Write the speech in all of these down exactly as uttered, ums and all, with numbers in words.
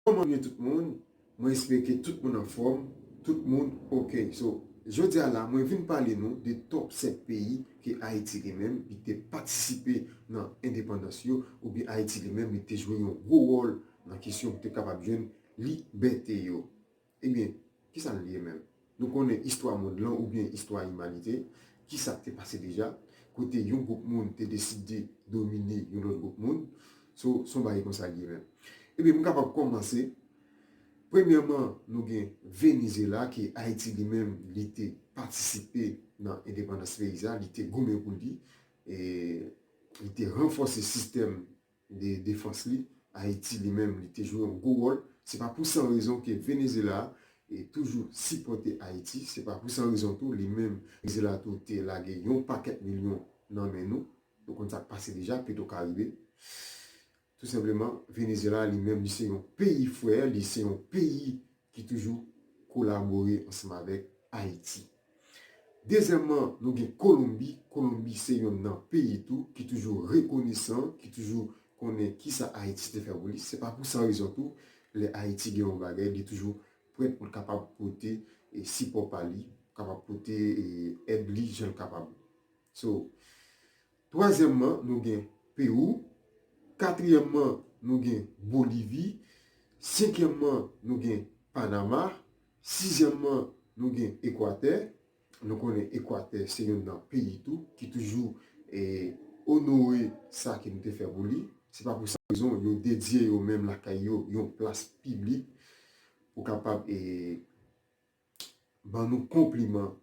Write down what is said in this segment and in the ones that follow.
Kòman nou ye tout moun? Mwen espere ke tout moun anfòm, tout moun oke. So, jodi a la, mwen vin pale nou de top sèt peyi ke Ayiti li menm, li te patisipe nan endepandans yo, oubyen Ayiti li menm, li te jwe yon gwo wòl nan kesyon pou te kapab jwenn libète yo. Ebyen, kisa l ye menm? Nou konnen istwa mond lan oubyen istwa imanite, kisa k te pase deja, kote yon gwoup moun te deside domine yon lòt gwoup moun. So, se yon bagay konsa l ye menm. Ebyen, m kapab kòmanse. Premyèman, nou gen Venezyela, ke Ayiti li menm, li te patisipe nan endepandans peyi sa, li te goumen pou li, e li te ranfòse sistèm de defans li. Ayiti li menm, li te jwe yon gwo wòl. Se pa pou san rezon ke Venezyela e toujou sipòte Ayiti. Se pa pou san rezon tou, li menm, Venezyela tou te lage yon pakèt milyon nan men nou. Nou konn sa k pase deja, Petro Caribe. Tou senpleman, Venezyela li menm, li se yon peyi frè, li se yon peyi ki toujou kolabore ansanm avèk Ayiti. Dezyèmman, nou gen Kolonbi. Kolonbi se yonn nan peyi tou ki toujou rekonesan, ki toujou konnen kisa Ayiti te fè pou li. Se pa pou san rezon tou, lè Ayiti gen yon bagay, li toujou prèt pou l kapab pote, e, sipò pa li, kapab pote, e, èd li jan l kapab. So, twazyèmman, nou gen Pewou. Katriyèmman, nou gen Bolivi. Senkyèmman, nou gen Panama. Sizyèmman, nou gen Ekwatè. Nou konnen Ekwatè se yonn nan peyi tou ki toujou, e, onore sa ke nou te fè pou li. Se pa pou sa rezon yo dedye yo menm lakay yo yon plas piblik pou kapab, e, ban nou konpliman.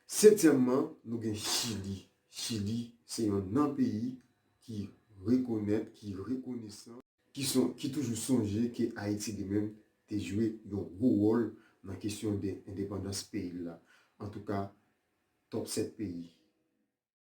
Setyèmman, nou gen Chili. Chili se yonn nan peyi ki rekonèt, ki rekonesan, ki son, ki toujou sonje ke Ayiti li menm te jwe yon gwo wòl nan kesyon de endepandans peyi l la. Antouka, top sèt peyi.